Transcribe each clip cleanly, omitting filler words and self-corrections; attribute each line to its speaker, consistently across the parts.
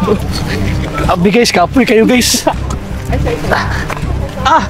Speaker 1: Abi guys, kapoy kayo guys. Ah!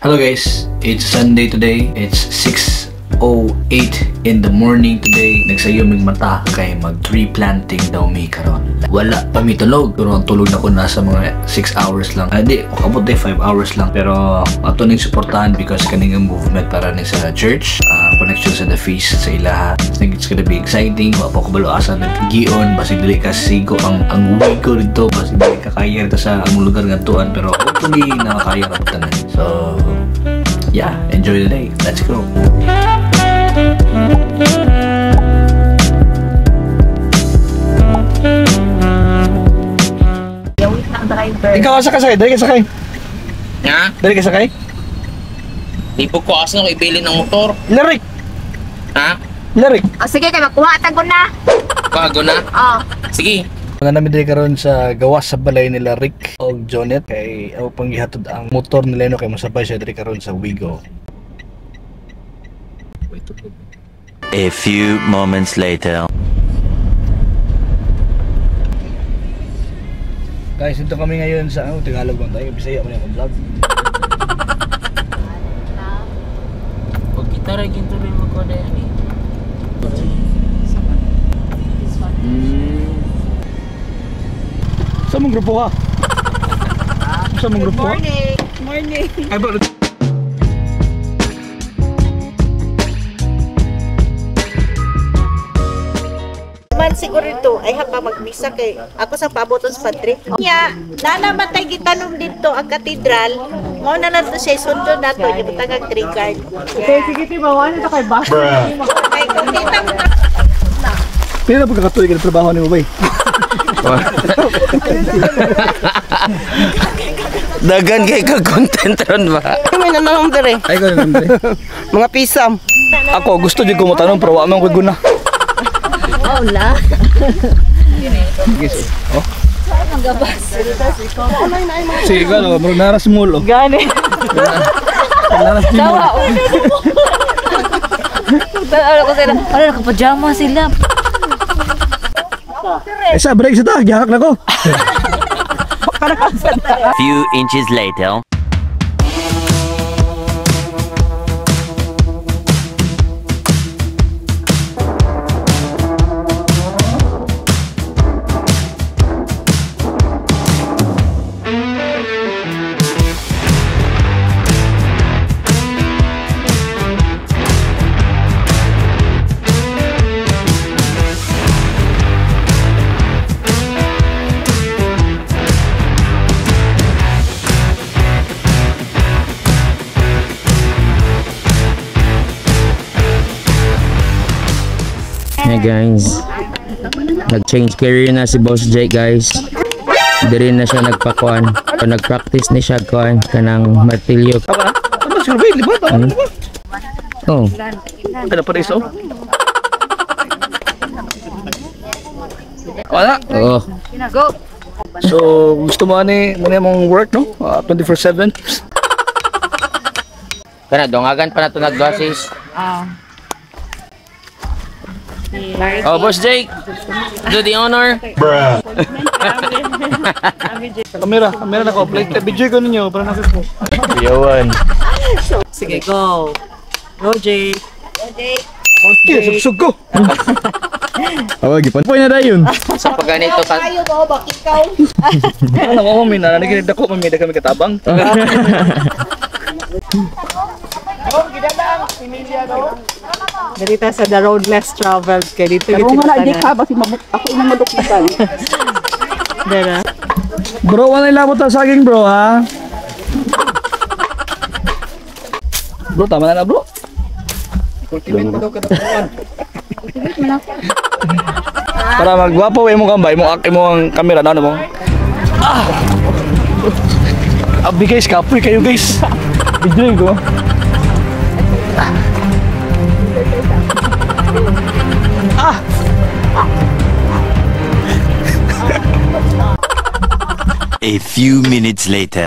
Speaker 1: Hello guys, it's Sunday today. It's 6:08 in the morning today. Nagsayo mig mata kay mag tree planting daw mi karon. Wala pa mi tulog, pero ang tulog na ko nasa mga 6 hours lang. Ah, di, makabot day 5 hours lang. Pero ato ning suportahan because kaning ang movement para ni sa church, connection sa the feast sa ilaha. I think it's gonna be exciting. Wa pa ko balo asa naggion, basig dili ka sigo ang wigo dito, basig dili ka kaya dito sa among lugar ngadtuan, pero hopefully nakakaya ra tanan. So yeah, enjoy the day. Let's go.
Speaker 2: Yawit na ang driver.
Speaker 1: Ikaw asa ka sakay? Dali ka sakay.
Speaker 3: Ha?
Speaker 1: Dali ka sakay.
Speaker 3: Di po ko asa nung ibili ng motor.
Speaker 1: Lirik.
Speaker 3: Ha?
Speaker 1: Lirik.
Speaker 2: O sige, kay makuha tag na.
Speaker 3: Bago na?
Speaker 2: Oh.
Speaker 3: Sige.
Speaker 1: Mga namin diri karon sa gawas sa balay nila Rick og Jonet kay aw pang gihatod ang motor nila no kay mosabay siya diri karon sa Wigo.
Speaker 4: A few moments later.
Speaker 1: Guys, dito kami ngayon sa ano, Tagalog man tayo, Bisaya man yung vlog.
Speaker 3: Pag kita ra ginto rin mo na yan eh.
Speaker 1: Sa mong grupo ka? Sa mong grupo ka?
Speaker 2: Morning. Morning.
Speaker 1: Ay, bro.
Speaker 5: Man siguro ito ay hapa magmisa kay ako sa paboton sa padre. Nya, nanamatay gitanom dito ang katedral. Mao na nato siya sundo nato gibutang ang tree guard.
Speaker 6: Okay, sige, timawa na ito kay Bas.
Speaker 5: Kay kung kita mo
Speaker 1: Pila na pagkakatuig ang trabaho ni Mabay?
Speaker 3: Dagan kay ka content ron ba?
Speaker 7: May nanong dere.
Speaker 1: Ay, ko na
Speaker 7: Mga pisam.
Speaker 1: Ako gusto jud ko mo tanong pero wa man ko'y guna.
Speaker 2: Oh, la.
Speaker 1: Guys, oh. Sige, ano, murag naras mall, oh.
Speaker 6: Gani.
Speaker 1: Naras mall.
Speaker 6: Tawa. Ano ko sila? Ano, nakapajama sila.
Speaker 1: Eh, sa break sa ta, gihak na ko.
Speaker 4: Few inches later.
Speaker 3: Hey guys. Nag-change career na si Boss Jake guys. Diri na siya nagpakuan. O nag-practice ni siya kuan kanang martilyo.
Speaker 1: Tama na? Tama siguro ba? Di ba? Tama na ba?
Speaker 3: Oh.
Speaker 1: Ano pa rin iso? Wala.
Speaker 3: Oo.
Speaker 6: Go.
Speaker 1: So, gusto mo ani, muna mong work, no? 24/7.
Speaker 3: Kana dongagan pa na to nagdosis.
Speaker 6: Ah.
Speaker 3: Oh, Boss Jake. Do the honor.
Speaker 1: Kamera, kamera na ko. Play, video ko ninyo para nakita ko.
Speaker 4: Yawan.
Speaker 6: Sige, go. Go, Jake.
Speaker 1: Okay, sugsug ko.
Speaker 8: Awa, gipan. Poy na dayon.
Speaker 3: Sa pag ganito ka
Speaker 5: kayo ba bak ikaw?
Speaker 1: Ano mo may nanaginig ako, may kami katabang.
Speaker 6: Dito sa the road less traveled kay dito gid sila
Speaker 7: Di ka ba si mabuk ako imong maduktan.
Speaker 6: Dara.
Speaker 1: Bro, wala ilabot ang saging bro, ha? Bro, tama na na bro. Para magwapo imong kambay, imong imong kamera na ano mo. Ah! Abi guys, kapoy kayo guys. Video ko. Ah!
Speaker 4: A few minutes later.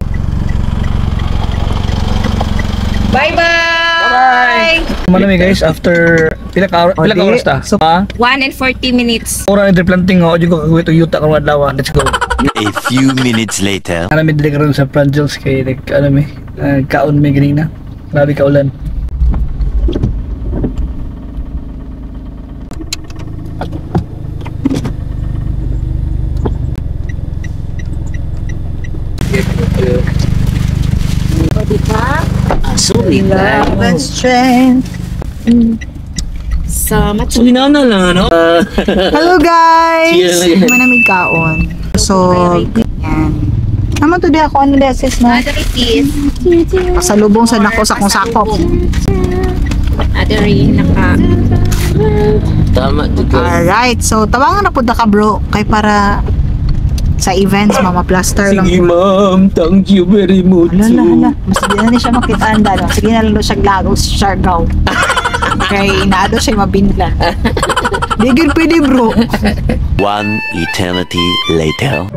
Speaker 2: Bye-bye!
Speaker 1: Manami guys, after pila ka pila ka oras ta?
Speaker 6: So,
Speaker 1: Ha?
Speaker 2: 1 and 40 minutes.
Speaker 1: Ora ni planting oh, jud ko kagwit og yuta karong adlaw. Let's go.
Speaker 4: A few minutes later.
Speaker 1: Ano mi dili karon sa Pranjels kay like ano mi, kaon mi ganina. Grabe ka ulan.
Speaker 6: Love and strength. Hello guys! Manamig kaon. So, yan. Naman to di ako ano di sis na? Pasalubong sa nako sa kong sakop.
Speaker 2: Adari, naka.
Speaker 3: Tama dito.
Speaker 6: Alright, so tawangan na pud na ka bro kay para sa events mama plaster lang.
Speaker 8: Sige ma'am, thank you very much.
Speaker 6: Hala, hala, hala. Mas di na ni siya makitaan dalo. Sige na lang daw siya lagos Siargao. Kay inaado siya mabinlan. Di gyud pwede bro.
Speaker 4: One eternity later.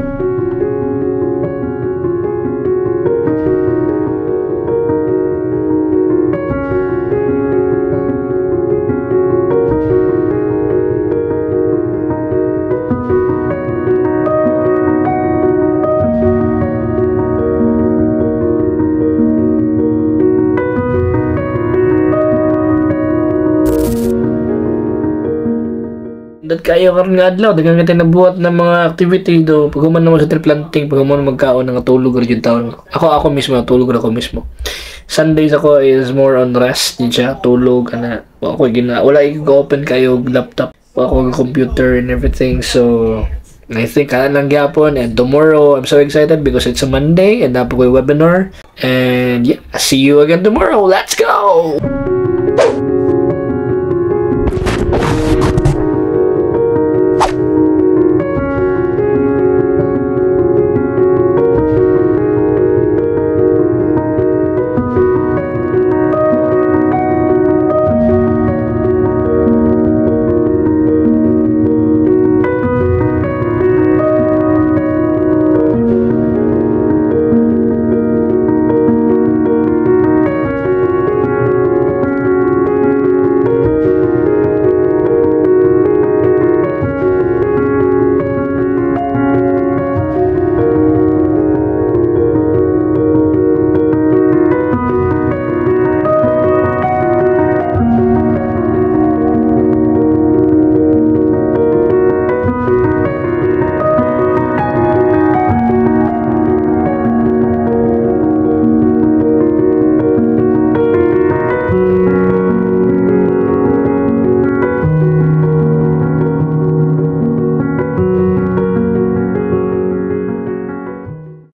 Speaker 1: Dad kayo karon nga adlaw, daghan kita nabuhat ng mga activity do. Pag human naman sa tree planting, pag human magkaon nga tulog ra jud taon. Ako mismo tulog ra ako mismo. Sundays ako is more on rest din siya, tulog ana. Wa ako gina wala ko open kayo og laptop, wa ako computer and everything. So I think ana lang gyapon, and tomorrow I'm so excited because it's a Monday and naa ko'y webinar, and yeah, see you again tomorrow. Let's go.